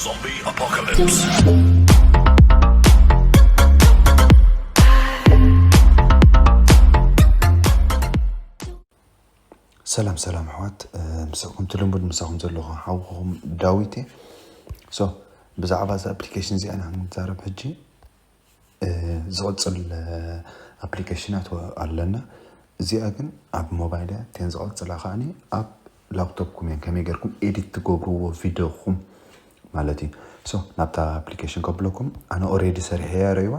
Zombie apocalypse. ሰላም ሰላም ኣሕዋት፣ እ፣ ምሳኹም እቲ ልሙድ ምሳኹም ዘለኹ ሓውኹም ዳዊት እየ። ሶ ብዛዕባ እዛ ኣፕሊኬሽን እዚኣ ኢና ክንዛረብ ሕጂ። እ፣ ዝቕጽል፣ እ፣ ኣፕሊኬሽናት ወ-፣ ኣለና። እዚኣ ግን ኣብ ሞባይል እያ፣ እተን ዝቐጽላ ከኣኒ ኣብ ላፕቶፕኩም እየን። ከመይ ጌርኩም ኤዲት ትገብርዎ ቪድዮኹም ማለት እዩ። ሶ ናብታ ኣፕሊኬሽን ከብለኩም፣ ኣነ ኦሬዲ ሰሪሐያ ሬዋ፣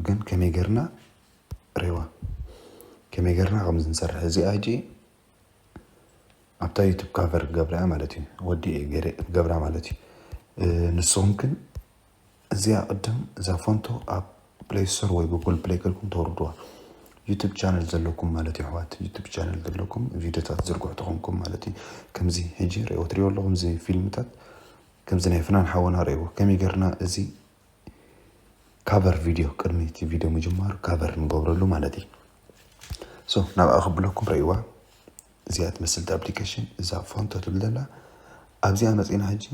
ግን ከመይ ጌርና ሬዋ፣ ከመይ ጌርና ከምዚ ንሰርሕ። እዚኣ ሕጂ ኣብታ ዩቱብ ካቨር ክገብራ እያ ማለት እዩ። ወዲ እየ ገይረ ክገብራ ማለት እዩ። እ፣ ንስኹም ግን እዚኣ ቅድም እዛ ፎንቶ ኣብ ፕሌይ ስቶር ወይ ጉግል ፕሌይ ከልኩም ተወርድዋ። ዩቱብ ቻነል ዘለኩም ማለት እዩ ኣሕዋት፣ ዩቱብ ቻነል ዘለኩም ቪድዮታት ዝርጉሕ ተኾንኩም ማለት እዩ። ከምዚ ሕጂ ሪኦ ትሪኦ ኣለኹም፣ እዚ ፊልምታት ከምዚ ናይ ፍናን ሓወና ሪእዎ። ከመይ ጌርና እዚ ካቨር ቪድዮ፣ ቅድሚ እቲ ቪድዮ ምጅማሩ ካቨር ንገብረሉ ማለት እዩ። ሶ ናብኣ ክብለኩም ሪእዋ። እዚኣ ትመስል ኣፕሊኬሽን፣ እዛ ፎንቶ ትብል ዘላ ኣብዚኣ መፂና ሕጂ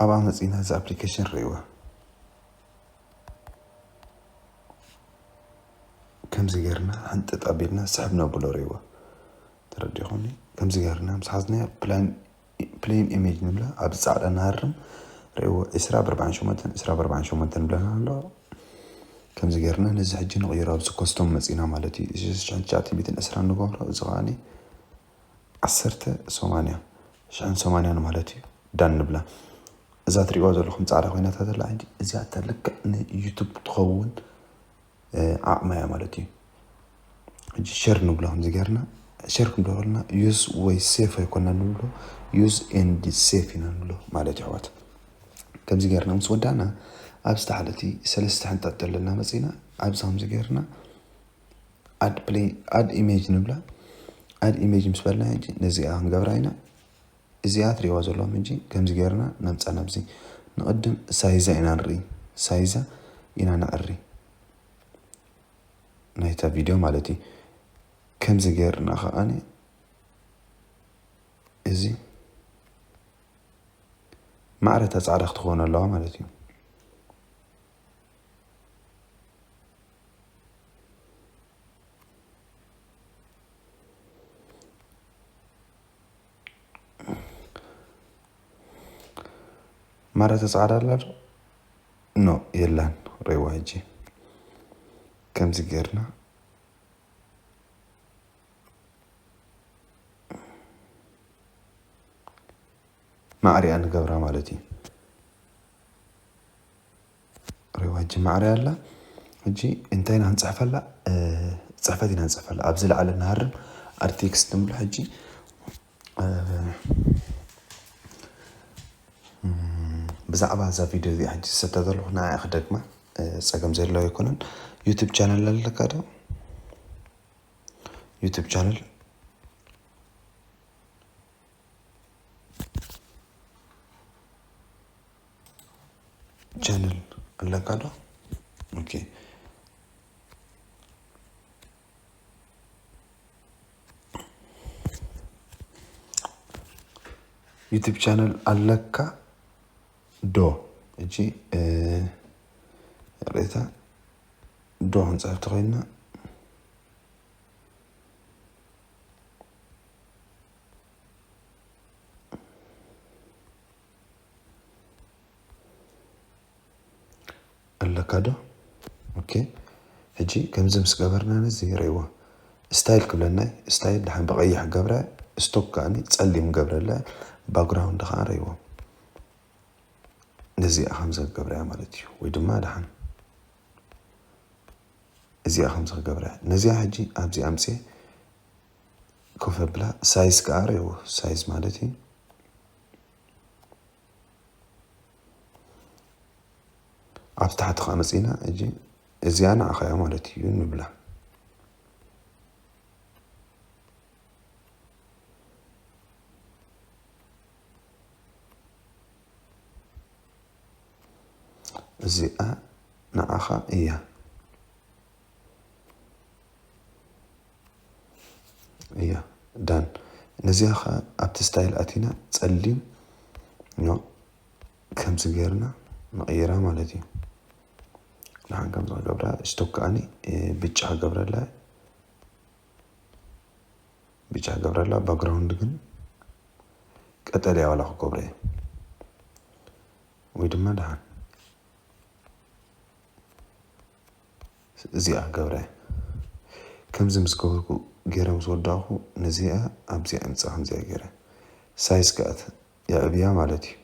ኣብኣ መፂና እዚ ኣፕሊኬሽን ርእይዋ። ከምዚ ጌርና ሕንጥጥ ኣቢልና ስሕብ ነብሎ ርእይዋ። ተረዲኹኒ? ከምዚ ጌርና ምስ ሓዝናዮ ፕላን፣ ፕሌን ኢሜጅ ንብላ፣ ኣብዚ ጻዕዳ ንሃርም ርእይዎ። ዕስራ ብኣርባዕን ሸሞንተን፣ ዕስራ ብኣርባዕን ሸሞንተን ንብለና ኣሎ። ከምዚ ጌርና ነዚ ሕጂ ንቕይሮ፣ ኣብዚ ኮስቶም መጺና ማለት እዩ። እዚ ሽሕን ትሽዓተ ሚእትን ዕስራን ንገብሮ፣ እዚ ከኣኒ ዓሰርተ ሰማንያ፣ ሽሕን ሰማንያን ማለት እዩ። ዳን ንብላ። እዛ ትሪእዋ ዘለኹም ጻዕዳ ኮይና እታ ዘላ ሕጂ፣ እዚኣ እታ ልክዕ ንዩቱብ ትኸውን፣ እ፣ ዓቕማ እያ ማለት እዩ። ሕጂ ሸር ንብሎ ከምዚ ጌርና፣ ሸር ክንብሎ ከለና ዩዝ ወይ ሴፍ ኣይኮና ንብሎ፣ ዩዝ ኤንድ ሴፍ ኢና ንብሎ ማለት እዩ ኣሕዋት። ከምዚ ጌርና ምስ ወዳእና፣ ኣብዚ ታሕቲ ሰለስተ ሕንጣጥ ዘለና መጺና፣ ኣብዚ ከምዚ ጌርና ኣድ ፕሌይ፣ ኣድ ኢሜጅ ንብላ። ኣድ ኢሜጅ ምስ በልና ሕጂ ነዚኣ ክንገብራ ኢና። እዚኣ ትሪእዋ ዘለኹም ሕጂ ከምዚ ጌርና ነምጻ ናብዚ። ንቕድም ሳይዛ ኢና ንርኢ። ሳይዛ ኢና ነዕሪ። ናይታ ቪድዮ ማለት እዩ። ከምዚ ጌርና ከኣኒ እዚ ማዕረ እታ ጻዕዳ ክትኸውን ኣለዋ ማለት እዩ። ማዕረ እታ ጻዕዳ ኣላ ዶ? ኖ፣ የላን። ሬዋ ሕጂ ከምዚ ጌርና ማዕሪኣ ንገብራ ማለት እዩ። ሬዋ ሕጂ ማዕሪኣ ኣላ። ሕጂ እንታይ ኢና ንጽሕፈላ? እ፣ ጽሕፈት ኢና ንጽሕፈላ። ኣብዚ ላዕሊ ንሃርም ኣርቲክስት ንብሎ። ሕጂ፣ እ፣ እም፣ ብዛዕባ እዛ ቪድዮ እዚኣ ሕጂ ዝሰዳ ዘለኹ ንዓኣ ክደግማ፣ እ፣ ጸገም ዘለዎ ኣይኮነን። ዩቱብ ቻነል ኣለካ ዶ? ዩቱብ ቻነል ቻነል ኣለካ ዶ? ኦኬ። ዩቱብ ቻነል ኣለካ ዶ? ሕጂ፣ እ፣ ይቕሬታ፣ ዶ ክንጽሕፍ ተኾይንና፣ ኣለካ ዶ? ኦኬ። ሕጂ ከምዚ ምስ ገበርና ነዚ ርእይዎ። ስታይል ክብለና እዩ። ስታይል ደሓን ብቐይሕ ገብረ፣ ስቶክ ከኣኒ ጸሊም ገብረለ፣ ባክግራውንድ ከኣ ርእይዎ። ነዚኣ ከምዚ ክገብራ እያ ማለት እዩ። ወይ ድማ ደሓን እዚኣ ከምዚ ክገብራ እያ። ነዚኣ ሕጂ ኣብዚ ኣምጽኤ ኮፍ ኣብላ፣ ሳይዝ ከኣ ርእይዎ። ሳይዝ ማለት እዩ። ኣብ ታሕቲ ከኣ መጺና፣ ሕጂ እዚኣ ንዓኻ እያ ማለት እዩ ንብላ። እዚኣ ንዓኻ እያ። እያ፣ ዳን። ነዚኣ ኸዓ ኣብቲ ስታይል ኣቲና ጸሊም ኖ ከምዚ ጌርና ንቕይራ ማለት እዩ። ንሓን ከምዚ ክገብራ ስቶክ ከዓኒ ብጫ ክገብረላ ብጫ ክገብረላ ባክግራውንድ ግን ቀጠልያ ዋላ ክገብሮ እየ። ወይ ድማ ደሓን እዚኣ ክገብረ እየ። ከምዚ ምስ ገበርኩ ገይረ ምስ ወዳእኩ ነዚኣ ኣብዚኣ ምጻእ ከምዚኣ ገይረ ሳይዝ ከኣት የዕብያ ማለት እዩ።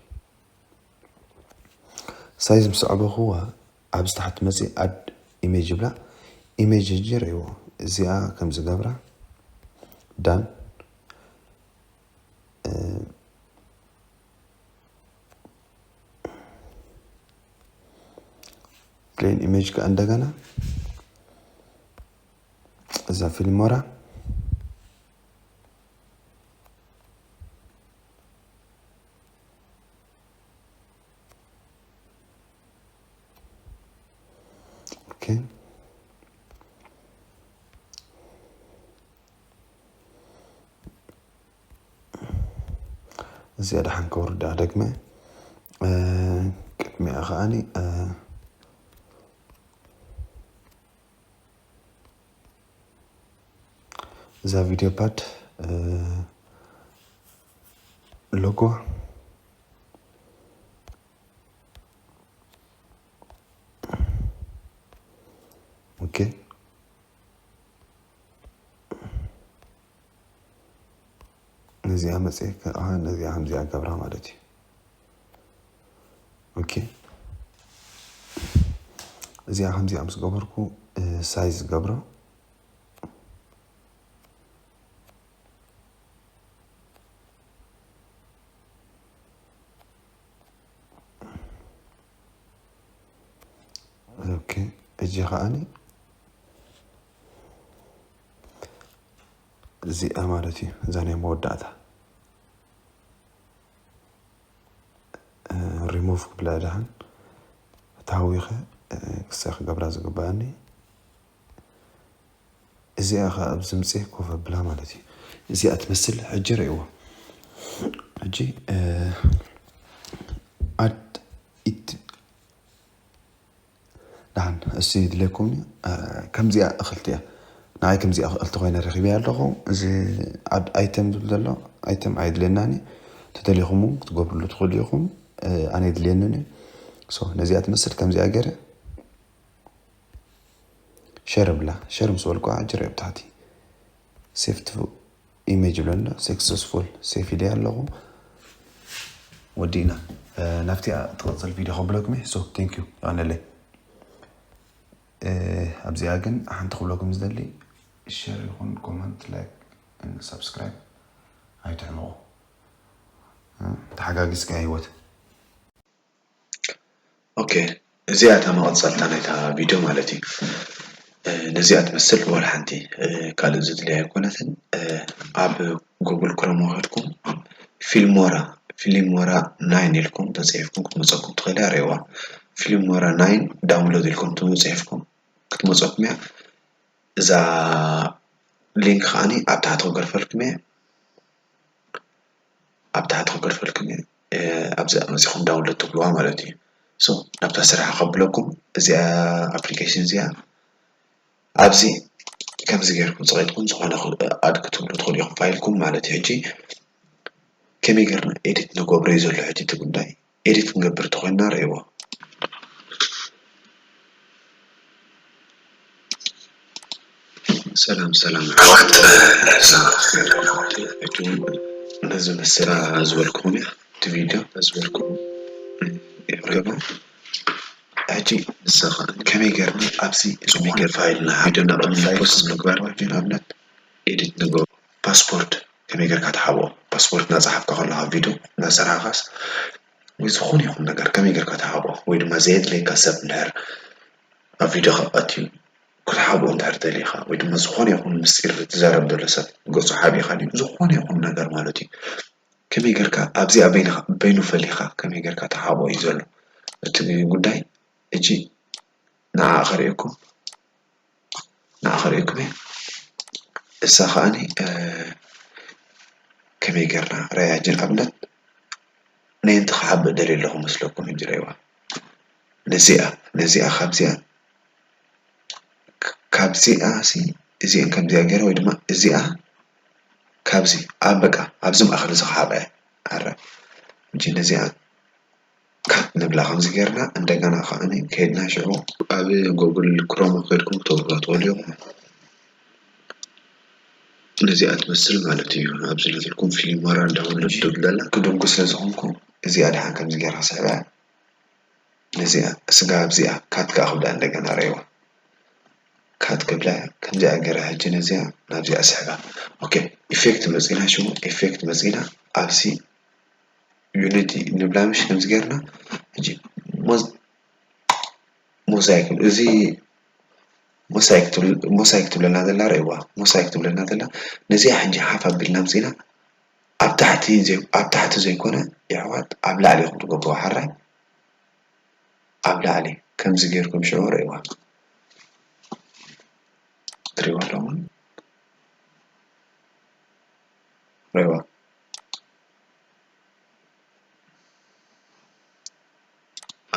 ሳይዝ ምስ ኣዕበኹዋ ኣብዚ ታሕቲ መጺ ኣድ ኢሜጅ ይብላ። ኢሜጅ ሕጂ ርእይዎ። እዚኣ ከምዚ ገብራ ዳን ፕሌን ኢሜጅ ከኣ እንደገና እዛ ፊልሞራ ኦኬ። እዚኣ ደሓን ከውርዳ ደግመ ቅድሚኣ ከዓኒ እዛ ቪድዮ ፓድ ሎጎ ኦኬ። ነዚኣ መፅእ ከዓ ነዚኣ ከምዚኣ ገብራ ማለት እዩ። ኦኬ እዚኣ ከምዚኣ ምስ ገበርኩ ሳይዝ ገብሮ ኦኬ እጂ ከዓኒ እዚኣ ማለት እዩ። እዛ ናይ መወዳእታ ሪሙቭ ክብላ ደሓን ተሃዊኸ ክሰ ክገብራ ዝግበኣኒ እዚኣ ኸዓ ኣብዚ ምፅእ ኮፍ ኣብላ ማለት እዩ። እዚኣ ትመስል ሕጂ ርእይዎ። ሕጂ ኣድ ኢት ደሓን እሱ ይድለኩም እዩ። ከምዚኣ እኽልቲ እያ። ንዓይ ከምዚኣ እኽልቲ ኮይነ ረኺበያ ኣለኹ። እዚ ኣድ ኣይተም ዝብል ዘሎ ኣይተም ኣየድልየናን እዩ። ተደሊኹም ክትገብርሉ ትኽእሉ ኢኹም። ኣነ የድልየንን እዩ። ሶ ነዚኣ ትመስል ከምዚኣ ገይረ ሸር ብላ ሸር ምስ በልኩ ኣጅር ኣብ ታሕቲ ሴፍት ኢሜጅ ብለና ሰክሰስፉል ሴፍ ኢለ ኣለኹ። ወዲእና ናብቲኣ ትቕፅል ቪድዮ ከብለኩም እየ። ሶ ቴንክ ዩ ይቐነለይ። ኣብዚኣ ግን ሓንቲ ክብለኩም ዝደሊ ሸር ይኹን ኮመንት ላይክ ሳብስክራይብ ኣይትሕምቑ። ተሓጋጊዝካ ህይወት ኦኬ እዚኣ እታ መቐፀልታ ናይታ ቪድዮ ማለት እዩ። ነዚኣ ትመስል ወላ ሓንቲ ካልእ ዝድልያ ኣይኮነትን። ኣብ ጉግል ክሮም ወረድኩም ፊልሞራ ፊልሞራ ናይን ኢልኩም ተፅሒፍኩም ክትመፀኩም ትኽእል እያ። ርእይዋ ፊልሞራ ናይን ዳውንሎድ ኢልኩም ትፅሒፍኩም ክትመፀኩም እያ። እዛ ሊንክ ከዓኒ ኣብ ታሕቲ ክገርፈልኩም እየ። ኣብ ታሕቲ ክገርፈልኩም እየ። ኣብዚኣ መፂኹም ዳውንሎድ ትብልዋ ማለት እዩ። ሶ ናብታ ስራሕ ከብለኩም እዚኣ ኣፕሊኬሽን እዚኣ ኣብዚ ከምዚ ገይርኩም ፀቂጥኩም ዝኾነ ኣድ ክትብሉ ትኽእሉ ኢኹም ፋይልኩም ማለት እዩ። ሕጂ ከመይ ገርና ኤዲት ንገብሮ እዩ ዘሎ ሕጂ እቲ ጉዳይ። ኤዲት ክንገብር ተኾይንና ርእይዎ። ሰላም ሰላም ኣሕዋት ነዚ መሰላ ዝበልኩም እያ እቲ ቪድዮ ዝበልኩም ይገብሩ። ሕጂ ንሳ ከመይ ገርና ኣብዚ ዝኾነ ፋይልና ቪድዮ ናብ ፖስት ምግባር ንኣብነት ኤዲት ንገብሮ ፓስፖርት ከመይ ጌርካ ትሓብኦ ፓስፖርት እናፀሓፍካ ከለካ ቪድዮ እናሰራሕካስ ወይ ዝኾነ ይኹን ነገር ከመይ ጌርካ ትሓብኦ ወይ ድማ ዘየድለየካ ሰብ እንድሕር ኣብ ቪድዮኻ ኣትዩ ክትሓብኦ እንድሕር ደሊኻ ወይ ድማ ዝኾነ ይኹን ምስጢር ዝዛረብ ዘሎ ሰብ ገፁ ሓቢእካ ድዩ ዝኾነ ይኹን ነገር ማለት እዩ ከመይ ጌርካ ኣብዚኣ በይንኻ በይኑ ፈሊኻ ከመይ ጌርካ ትሓብኦ እዩ ዘሎ እቲ ጉዳይ እጂ ንዓ ከርእየኩም ንዓ ከርእየኩም እየ እሳ ከዓኒ ከመይ ጌርና ራያ ጅን ኣብነት ነየንቲ ክሓብእ ደልየ ኣለኹ መስለኩም ሕጂ ረይዋ ነዚኣ ነዚኣ ካብዚኣ ካብዚኣ ሲ እዚአን ከምዚኣ ገይረ ወይ ድማ እዚኣ ካብዚ ኣብ በቃ ኣብዚ ማእኸል እዚ ክሓብአ ኣረ ሕጂ ነዚኣ ካት ንብላ ከምዚ ጌርና እንደገና ከዓኒ ከይድና ሽዑ ኣብ ጎግል ክሮም ከይድኩም ክትገብሩዋ ትኽእሉ እዮም። ነዚኣ ትመስል ማለት እዩ። ኣብዚ ነትልኩም ፊልሞራ ዳውንሎድ ትብል ዘላ ክደንጉ ስለ ዝኾንኩ እዚኣ ደሓን ከምዚ ጌርና ስሕባ ነዚኣ ስጋ ኣብዚኣ ካት ከዓ ክብላ እንደገና ረይዋ ካት ክብላ ከምዚኣ ገይራ ሕጂ ነዚኣ ናብዚኣ ስሕባ ኦኬ ኢፌክት መፂና ሽሙ ኢፌክት መፂና ኣብዚ ዩኒቲ ንብላ ምሽ ከምዚ ጌርና ሕጂ ሞዛይክ እዚ ሞሳይክ ትብለና ዘላ ረእዋ ሞሳይክ ትብለና ዘላ ነዚኣ ሕጂ ሓፍ ኣቢልና ምፅና ኣብ ታሕቲ ኣብ ታሕቲ ዘይኮነ የሕዋት ኣብ ላዕሊ ኢኹም ትገብርዎ ሓራይ ኣብ ላዕሊ ከምዚ ጌርኩም ሽዑ ረእዋ ትሪእዋ ኣለኹም ረእዋ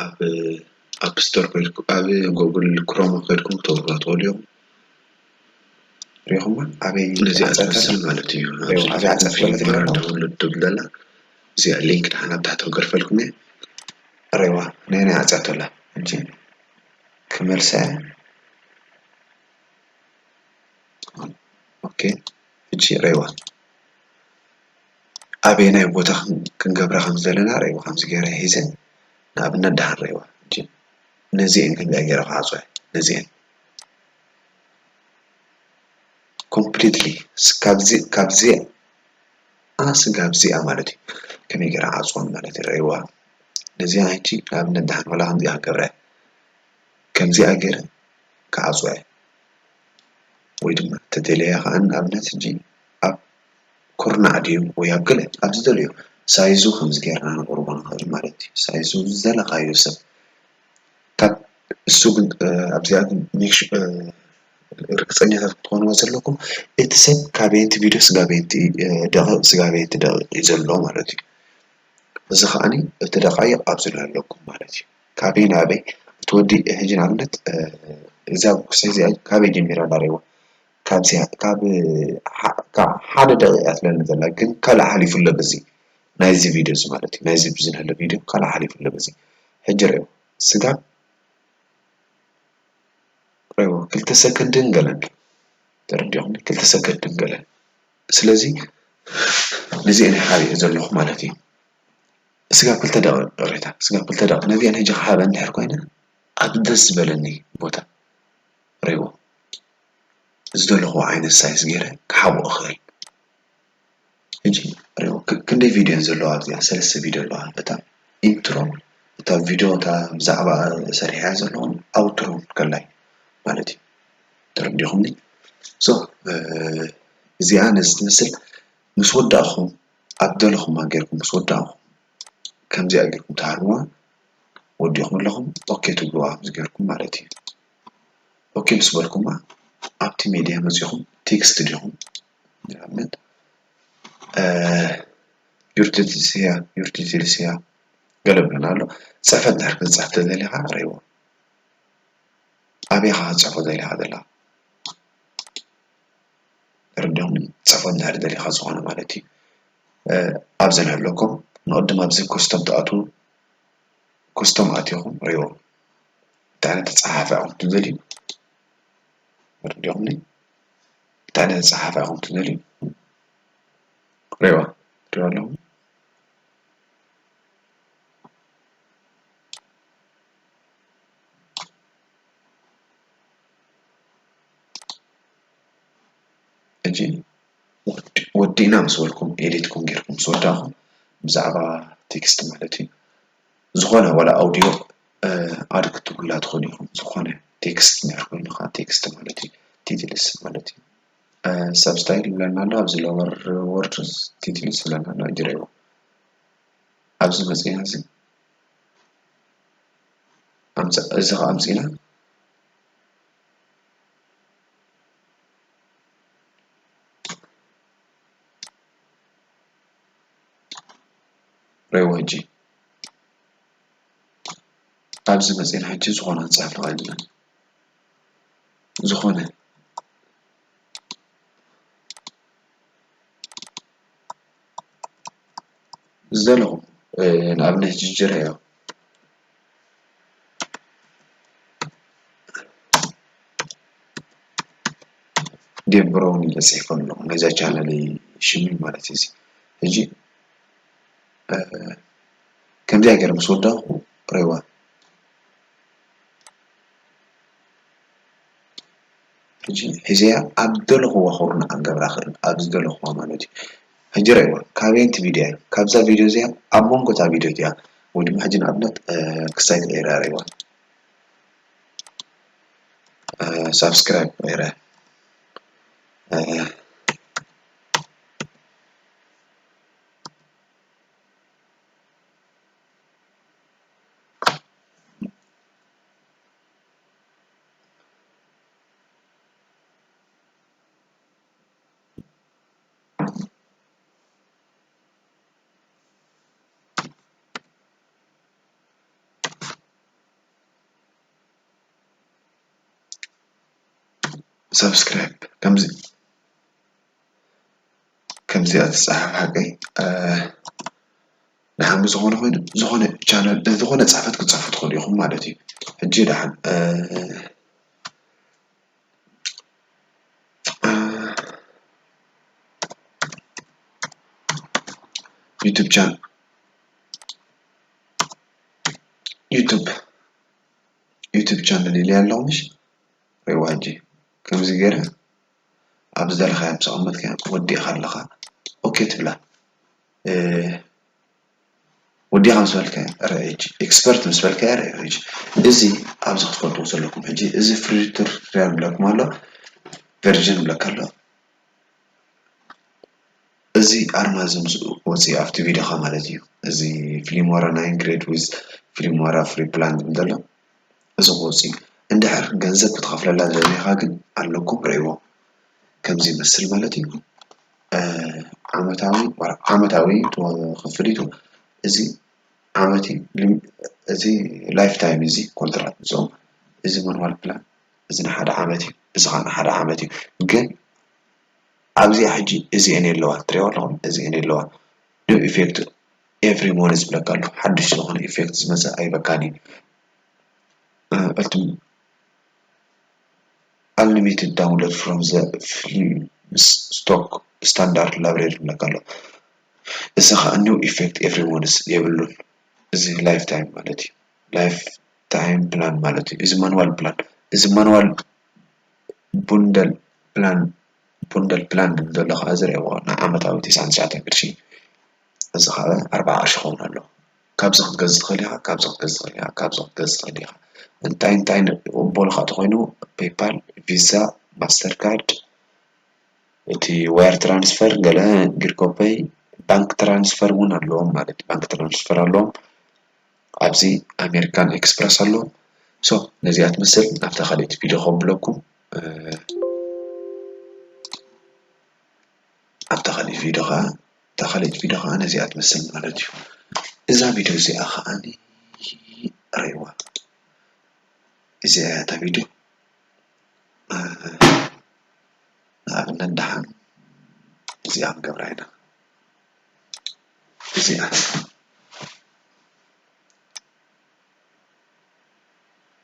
ኣብ ኣፕ ስቶር ከይድኩም ኣብ ጎግል ክሮም ከይድኩም ክትገብሩዋ ትኽእሉ እዮም ሪኹማ ኣበይ ነዚኣ ትመስል ማለት እዩ ኣብዚ ፊልም ዳውንሎድ ትብል ዘላ እዚኣ ሊንክ ድሓን ኣብ ታሕቲ ክገርፈልኩም እየ ረዋ ናይ ናይ ኣፅያቶላ እንጂ ክመልሳ ኦኬ ሕጂ ረይዋ ኣበየናይ ቦታ ክንገብራ ከም ዘለና ረይዋ ከምዚ ገይረ ሒዘ ንኣብነት ደሓን ረይዋ ነዚአን ከምዚኣ ገይረ ክዓፅወ ነዚአን ኮምፕሊትሊ ካብዚ ኣስጋብ እዚኣ ማለት እዩ ከመይ ገይረ ዓፅወን ማለት እዩ ረእዋ ነዚኣ ሕጂ ንኣብነት ደሓን ዋላ ከምዚኣ ክገብረ ከምዚኣ ገይረ ክዓፅወ ወይ ድማ ተደለየ ከዓ ንኣብነት ሕጂ ኣብ ኩርናዕ ድዩ ወይ ኣብ ገለ ኣብ ዝደልዮ ሳይዙ ከምዚ ገይርና ንቕርቦ ንኽእል ማለት እዩ ሳይዙ ዝደለኻዮ ሰብ ካብ እሱ ግን ኣብዚኣ ግን ርግፀኛታት ክትኾንዎ ዘለኩም እቲ ሰብ ካበየንቲ ቪድዮ ስጋበየንቲ ደቂቕ ስጋበየንቲ ደቂቕ እዩ ዘሎ ማለት እዩ እዚ ከዓኒ እቲ ደቃይቕ ኣብዚ ኣለኩም ማለት እዩ ካበይ ናበይ እቲ ወዲ ሕጂ ንኣብነት እዛ ክሰ እዚኣ ካበይ ጀሚራ እንዳረይዋ ካብ ሓደ ደቂቕ እያ ትለኒ ዘላ ግን ካልእ ሓሊፉ ኣሎ በዚ ናይዚ ቪድዮ እዚ ማለት እዩ ናይዚ ብዝንህለ ቪድዮ ካልእ ሓሊፉ ኣሎ በዚ ሕጂ ርእዮ ስጋብ ረይዎ ክልተ ሰከንድን ገለን ተረዲኹም ክልተ ሰከንድን ገለን ስለዚ ነዚአን ሓሪኦ ዘለኹ ማለት እዩ ስጋብ ክልተ ደቂቕ ቅሬታ ስጋብ ክልተ ደቂቕ ነዚአን ሕጂ ክሓበ እንድሕር ኮይነ ኣብ ደስ ዝበለኒ ቦታ ረይዎ ዝደለኹዎ ዓይነት ሳይዝ ገይረ ክሓብኦ ክኽእል ሕጂ ሪኦ ክንደይ ቪድዮ ዘለዋ ኣብዚኣ ሰለስተ ቪድዮ ኣለዋ እታ ኢንትሮ እታ ቪድዮ እታ ብዛዕባ ሰሪሐያ ዘለኹም ኣውትሮ ከላይ ማለት እዩ ተረዲኹምኒ so እዚኣ ነዚ ትመስል ምስ ወዳእኹም ኣብ ደለኹማ ጌርኩም ምስ ወዳእኹም ከምዚኣ ጌርኩም ትሃርምዋ ወዲኹም ኣለኹም ኦኬ ትብልዋ ከምዚ ጌርኩም ማለት እዩ ኦኬ ምስ በልኩማ ኣብቲ ሜድያ መፂኹም ቴክስት ዲኹም ንኣብነት ዩርቲትልስያ ዩርቲትልስያ ገለ ብለና ኣሎ ፅሕፈት ድሕር ክትፅሕፍ ተደሊኻ ረይዎ ኣበይ ኢኻ ክትፅሕፎ ደሊኻ ዘለኻ ተረዲኹም ፅሕፈት ድሕር ደሊኻ ዝኾነ ማለት እዩ ኣብዚ ንህለኩም ንቕድም ኣብዚ ኮስተም ትኣትዉ ኮስተም ኣቲኹም ሪዎ እንታይ ዓይነት ኣፀሓሕፋ ኢኹም ትደልዩ ሪኹምኒ እንታይ ዓይነት ኣፀሓሕፋ ኢኹም ትደልዩ ሪዋ ሪዋ ኣለኹም ሕጂ ወዲእና ምስ በልኩም ኤዲትኩም ጌርኩም ምስ ወዳእኹም ብዛዕባ ቴክስት ማለት እዩ ዝኾነ ዋላ ኣውዲዮ ኣድ ክትብሉላ ትኽእሉ ኢኹም ዝኾነ ቴክስት እንድሕር ኮይኑ ከዓ ቴክስት ማለት እዩ ቲትልስ ማለት እዩ ሳብስታይል ይብለና ኣሎ ኣብዚ ሎወር ወርድ ቲትልስ ይብለና ኣሎ ጅረይዎ ኣብዚ መፅና እዚ እዚ ከዓ ኣምፅና ረይዎ ሕጂ። ኣብዚ መጺና ሕጂ ዝኾነ ክንጽሕፍ ንኽእል ኢና። ዝኾነ ዝደለኹ፣ እ፣ ንኣብነት ሕጂ ጅረ እዮ። ዴቭ ብራውን ኢለ ጽሒፈ ኣለኹ። ናይዛ ቻነለይ ሽም ማለት እዩ እዚ። ሕጂ፣ እ፣ ከምዚኣ ገይረ ምስ ወዳኹ ረይዋ። ሕጂ ሒዘያ ኣብ ዝደለኽዋ ኩርናዕ ክገብራ እኽእል፣ ኣብ ዝደለኽዋ ማለት እዩ። ሕጂ ረይዋ፣ ካበየንቲ ቪድዮ እያ? ካብዛ ቪድዮ እዚኣ ኣብ መንጎ እታ ቪድዮ እቲኣ፣ ወይ ድማ ሕጂ ንኣብነት፣ እ፣ ክሳይ ተቐይራ ረይዋ፣ እ፣ ሳብስክራይብ ቀይረ፣ እ፣ ሳብስክራይብ ከምዚ፣ ከምዚኣ ትጸሓፍ ሓቀይ። እ፣ ደሓን ብዝኾነ ኮይኑ፣ ዝኾነ ቻነል፣ ዝኾነ ጽሕፈት ክትጽሕፉ ትኽእሉ ኢኹም ማለት እዩ። ሕጂ ደሓን፣ እ፣ እ፣ ዩቱብ ቻን-፣ ዩቱብ፣ ዩቱብ ቻነል ኢለ ኣለኹ፣ ምሽ? ሪዋ ሕጂ ከምዚ ገይረ ኣብ ዝደለኻዮ ምስ ኣቐመጥካዮ ወዲእኻ ኣለኻ። ኦኬ ትብላ። እ፣ ወዲኻ ምስ በልካዮ፣ ርአ ሕጂ፣ ኤክስፐርት ምስ በልካዮ፣ ርአ ሕጂ። እዚ ኣብዚ ክትፈልጥዎ ዘለኩም፣ ሕጂ እዚ ፍሪ ቱቶሪያል ብለኩም ኣሎ፣ ቨርዥን ብለካ ኣሎ። እዚ ኣርማ እዚ ምስ ወፅእ ኣብቲ ቪዲዮኻ ማለት እዩ። እዚ ፊልሞራ ናይን ግሬድ ዊዝ ፊልሞራ ፍሪ ፕላን ዝብል ዘሎ እዚ ክወፅእ እዩ። እንድሕር ገንዘብ ክትኸፍለላ ዝደለኻ ግን ኣለኩም፣ ርኢዎ። ከምዚ ይመስል ማለት እዩ። እ፣ ዓመታዊ፣ ወር-፣ ዓመታዊ ክፍሊቱ እዚ ዓመት እዩ። ሊም-፣ እዚ ላይፍ ታይም፣ እዚ ኮንትራት እዞም፣ እዚ ማኑዋል ፕላን፣ እዚ ንሓደ ዓመት እዩ፣ እዚ ኸዓ ንሓደ ዓመት እዩ። ግን ኣብዚኣ ሕጂ እዚኤን የለዋ፣ ትሪኦ ኣለኹም፣ እዚኤን የለዋ። ኒው ኢፌክት ኤቭሪ ሞንዝ ዝብለካ ኣሎ፣ ሓድሽ ዝኾነ ኢፌክት ዝመፀ ኣይበካን እዩ። እ፣ እልትም፣ unlimited download from the Filmstock standard library ዝብለካ ኣሎ። እዚ ኸዓ ኒው ኢፌክት ኤቭሪ ሞንዝ የብሉን። እዚ ላይፍ ታይም ማለት እዩ። ላይፍ ታይም ፕላን ማለት እዩ። እዚ ማኑዋል ፕላን፣ እዚ ማኑዋል ቡንደል ፕላን፣ ቡንደል ፕላን ዝብል ዘሎ ኸዓ ዝርእይዎ ንዓመታዊ ተስዓን ትሽዓተን ቅርሺ፣ እዚ ኸዓ ኣርብዓ ቅርሺ ክኸውን ኣለዎ። ካብዚ ክትገዝእ ትኽእል ኢኻ፣ ካብዚ ክትገዝእ ትኽእል ኢኻ፣ ካብዚ ክትገዝእ ትኽእል ኢኻ። እንታይ እንታይ ንቕበሎ ኸዓ ተኾይኑ፣ ፔይፓል፣ ቪዛ፣ ማስተርካርድ፣ እቲ ዋየር ትራንስፈር፣ ገለ ግሪኮ ፔይ፣ ባንክ ትራንስፈር እውን ኣለዎም ማለት እዩ። ባንክ ትራንስፈር ኣለዎም። ኣብዚ ኣሜሪካን ኤክስፕረስ ኣለዎም። ሶ ነዚኣ ትመስል፣ ናብታ ካልኣይቲ ቪድዮ ከብለኩም፣ እ፣ ኣብታ ካልኣይቲ ቪድዮ ኸዓ፣ እታ ካልኣይቲ ቪድዮ ኸዓ ነዚኣ ትመስል ማለት እዩ። እዛ ቪድዮ እዚኣ ኸዓ ርኢዋ። እዚኣ እያ እታ ቪድዮ። እ፣ ንኣብነት ደሓን እዚኣ ክንገብራ ኢና። እዚኣ፣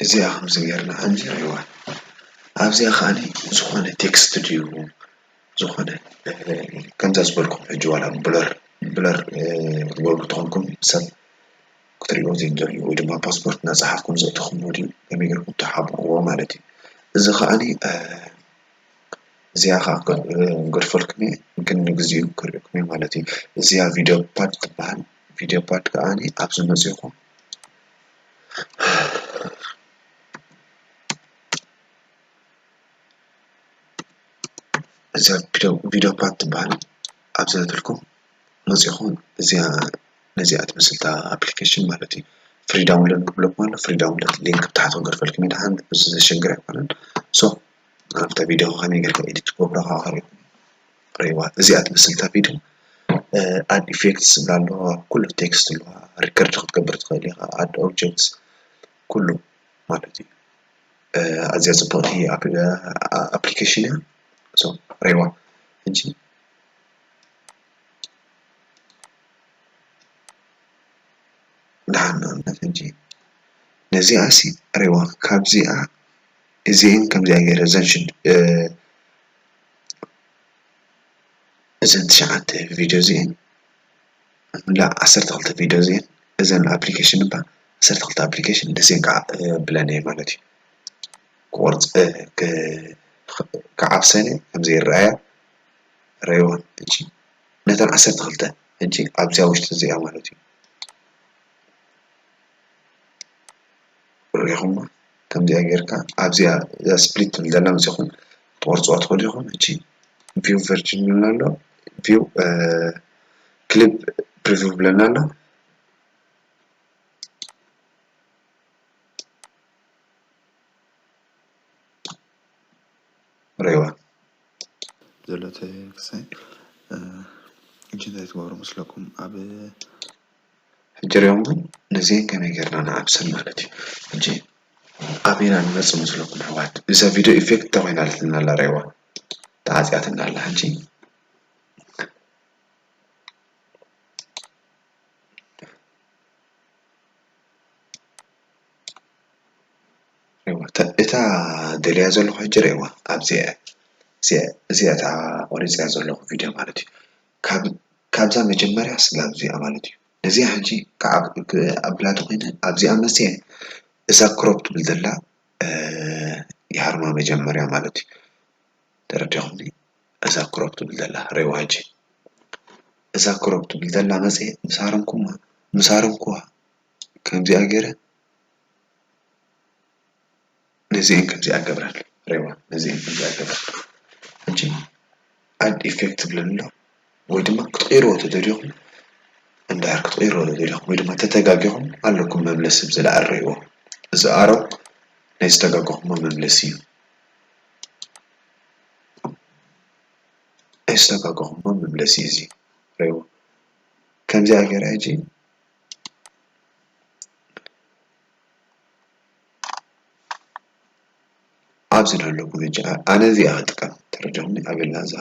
እዚኣ ከምዚ ጌርና ሕጂ ርኢዋ። ኣብዚኣ ከኣኒ ዝኾነ ቴክስት ድዩ፣ ዝኾነ፣ እ፣ ከምዛ ዝበልኩም ሕጂ ዋላ ብለር፣ ብለር፣ እ፣ ክትገብሩ ተኾንኩም ሰብ ክትሪእዎ ዘይንደልዩ ወይ ድማ ፓስፖርት እናጸሓፍኩም ዘእተኹምዎ ድዩ፣ ከመይ ጌርኩም ትሓብእዎ ማለት እዩ። እዚ ከኣኒ፣ እ፣ እዚኣ ኸዓ ክገድፈልኩም እየ፣ ግን ንግዚኡ ክርእየኩም እየ ማለት እዩ። እዚኣ ቪድዮ ፓድ ትበሃል። ቪድዮ ፓድ ከዓኒ ኣብዚ መጺኹም፣ እዚኣ ቪድዮ፣ ቪድዮ ፓድ ትበሃል። ኣብዚ ኣትልኩም መጺኹም እዚኣ፣ ነዚኣ ትመስል እታ ኣፕሊኬሽን ማለት እዩ። ፍሪ ዳውንሎድ ክብለኩም ኣሎ። ፍሪ ዳውንሎድ ሊንክ ብታሕቲ ክገድፈልኩም እየ። ደሓን እዚ ዘሸግር ኣይኮነን። ሶ፣ ኣብታ ቪድዮ ከመይ ጌርካ ኤዲት ትገብሮ ከዓ ከርእየኩም። ርኢዋ፣ እዚኣ ትመስል እታ ቪድዮ። add effects ዝብላ ኣለዋ፣ ኩሉ text ኣለዋ፣ record ክትገብር ትኽእል ኢኻ፣ add objects ኩሉ ማለት እዩ። ኣዝያ ጽብቕቲ application እያ። So ሬዋ ሕጂ ደሓን ንኣብነት ሕጂ ነዚኣ ሲ ሬዋ ካብዚኣ እዚአን ከምዚኣ ገይረ እዘን ሽድ እዘን ትሽዓተ ቪድዮ እዚአን ምላ ዓሰርተ ክልተ ቪድዮ እዚአን እዘን application እባ ዓሰርተ ክልተ application ደሴን ከዓ ብለን እየ ማለት እዩ። ክቆርፅ ክዓብሰን እየ ከምዚ ይረኣያ ረይወን እጂ ነተን ዓሰርተ ክልተ እጂ ኣብዚኣ ውሽጢ እዚኣ ማለት እዩ። ሪኢኹማ ከምዚኣ ጌርካ ኣብዚኣ እዛ split ትብል ዘላ መፂኹም ትቆርፅዋ ትኽእሉ ኢኹም። እጂ view version ይብለና ኣሎ፣ view clip preview ይብለና ኣሎ። ሬዋ ዘሎ ተክሳይ እጂ እንታይ ትገብሩ መስለኩም? ኣብ ሕጂ ሪኦም ግን ነዚአን ከመይ ጌርና ንዓብሰን ማለት እዩ። ሕጂ ኣበይና ንመጽእ መስለኩም ኣሕዋት? እዛ ቪድዮ ኢፌክት እንታይ ኮይና ኣላትና ኣላ ሬዋ? ተዓጽያትና ኣላ ሕጂ። ሬዋ እታ ደልያ ዘለኹ ሕጂ ሬዋ ኣብዚኣ እዚኣ እታ ቆሪፅያ ዘለኹ ቪድዮ ማለት እዩ። ካብዛ መጀመርያ ስጋብ እዚኣ ማለት እዩ። ነዚኣ ሕጂ ኣብላቲ ኮይነ ኣብዚኣ መፅየ እዛ ክሮፕ ትብል ዘላ ይሃርማ መጀመርያ ማለት እዩ። ተረዲኹምኒ? እዛ ክሮፕ ትብል ዘላ ሬዋ ሕጂ እዛ ክሮፕ ትብል ዘላ መፅየ ምስ ሃረምኩማ ምስ ሃረምኩዋ ከምዚኣ ገይረ ነዚአን ከምዚኣ ገብረን ሬዋ ነዚአን ከምዚኣ ገብረን። ሕጂ ኣድ ኢፌክት ትብለኒ ኣሎ ወይ ድማ ክትቀይርዎ ተደሊኹም እንድሕር ክትቀይርዎ ተደሊኹም ወይ ድማ ተተጋጊኹም ኣለኩም መምለሲ ብዝለዓል ሬዎ። እዚ ኣሮ ናይ ዝተጋገኹሞ መምለሲ እዩ። ናይ ዝተጋገኹሞ መምለሲ እዚ ሬዎ ከምዚኣ ገይረ ሕጂ ኣብዚ ዘለኩም ሕጂ ኣነ እዚኣ ክጥቀም ተረዲኹምኒ ኣበልና እዛ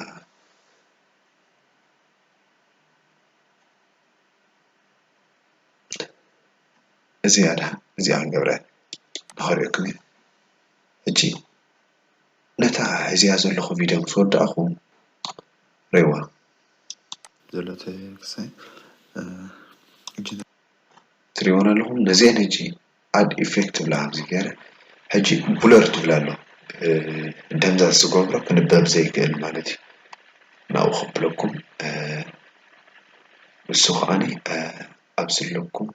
እዚኣ ደሓን እዚኣ ክንገብረ ንኸርእየኩም እዩ። ሕጂ ነታ ሒዝያ ዘለኹ ቪድዮ ምስ ወዳእኹ ሬዋ ዘሎ ተክሳይ ትሪእወን ኣለኹም። ነዚአን ሕጂ ኣድ ኢፌክት ትብላ ኣብዚ ገይረ ሕጂ ቡለር ትብላ ኣሎ ደምዛዝ ዝገብሮ ክንበብ ዘይክእል ማለት እዩ። ናብኡ ከብለኩም እሱ ከዓኒ ኣብዚ ኣለኩም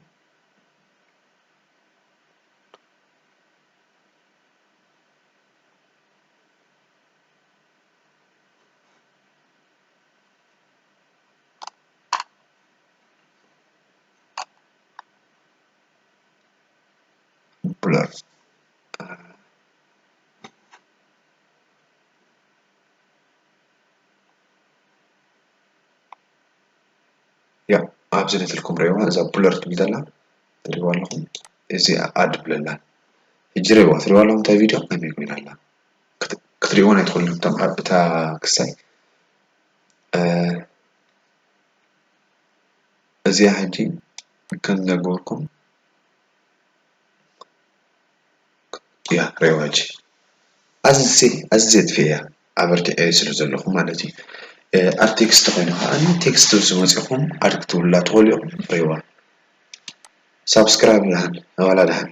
ብለር ያ ኣብዚ ነትልኩም ሪእዋ እዛ ብለር ትብል ዘላ ትሪእዋ ኣለኹም። እዚ ኣድ ብለላ ሕጂ ሪእዋ ትሪእዋ ኣለኹም። እንታይ ቪድዮ ከመይ ኮይና ኣላ ክትሪእዋ ናይ ትኽእሉ እታ ክሳይ እዚኣ ሕጂ ከም ዝነገርኩም እያ ሬዋጅ ኣዝዜ ኣዝዜ ጥፊ እያ ኣበርቲዐ ስለ ዘለኹ ማለት እዩ። ኣብ ቴክስት ኮይኑ ከዓ ቴክስት ዝመፅኹም ኣድ ክትብሉላ ትኽእሉ ኢኹም። ሬዋ ሳብስክራይብ ደሃን ኣባላ ደሃን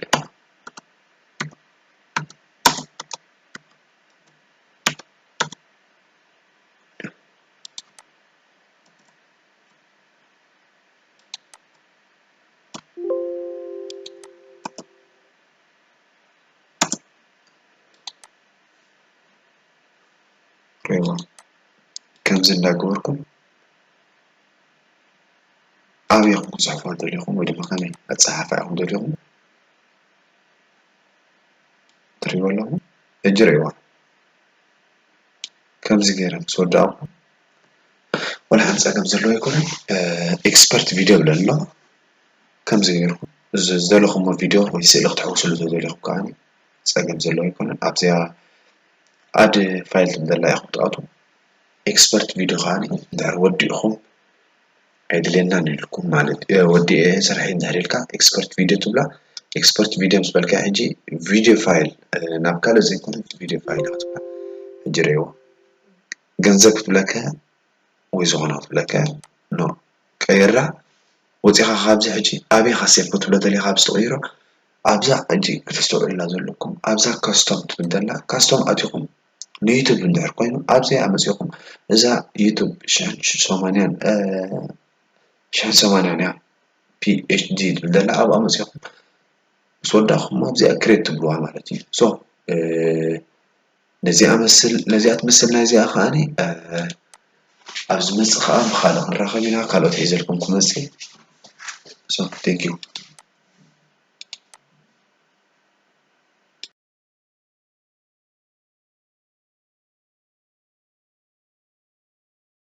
ሬዋ ከምዚ እንዳገበርኩም ኣበይ ኢኹም ክፅሕፉ ደሊኹም ወይ ድማ ከመይ ኣፀሓሕፋ ኢኹም ደሊኹም ትሪእዎ ኣለኹም። ሕጂ ሪእዋ ከምዚ ገይረ ምስ ወዳእኩ ወላ ሓንቲ ጸገም ዘለዎ ኣይኮነን። ኤክስፐርት ቪድዮ ብለሎ ከምዚ ገይርኩም ዝደለኹሞ ቪድዮ ወይ ስእሊ ክትሕውስሉ ተደሊኹም ከዓ ጸገም ዘለዎ ኣይኮነን። ኣብዚኣ ኣድ ፋይል ትብል ዘላ ኢኹም ትኣትዉ። ኤክስፐርት ቪድዮ ከዓ እንድሕር ወዲእኹም ኣይድልየናን ኢልኩም ማለት ወዲኤ ስርሐይ እንድሕር ኢልካ ኤክስፐርት ቪድዮ ትብላ። ኤክስፐርት ቪድዮ ምስ በልካ ሕጂ ቪድዮ ፋይል ናብ ካልእ ዘይኮነ ቪድዮ ፋይል ክትብላ ሕጂ ረእይዎ። ገንዘብ ክትብለካ ወይ ዝኾነ ክትብለካ ኖ ቀይራ ወፂኻ ካብዚ ሕጂ ኣበይ ኢኻ ሴቭ ክትብሎ ደሊኻ ኣብዚ ትቕይሮ ኣብዛ ሕጂ ክተስተውዕሉላ ዘለኩም ኣብዛ ካስቶም ትብል ዘላ ካስቶም ኣቲኹም ንዩቱብ እንድሕር ኮይኑ ኣብዚኣ መፂኹም እዛ ዩቱብ ሽሕን ሰማንያን ሽሕን ሰማንያን እያ ፒኤችዲ ትብል ዘላ ኣብኣ መፂኹም ምስ ወዳእኹም ኣብዚኣ ክሬት ትብልዋ ማለት እዩ። ሶ ነዚኣ መስል ነዚኣ ትመስል ናይዚኣ ከዓኒ ኣብ ዝመፅእ ከዓ ብካልእ ክንራኸብ ኢና ካልኦት ሒዘልኩም ክመፅእ። So thank you.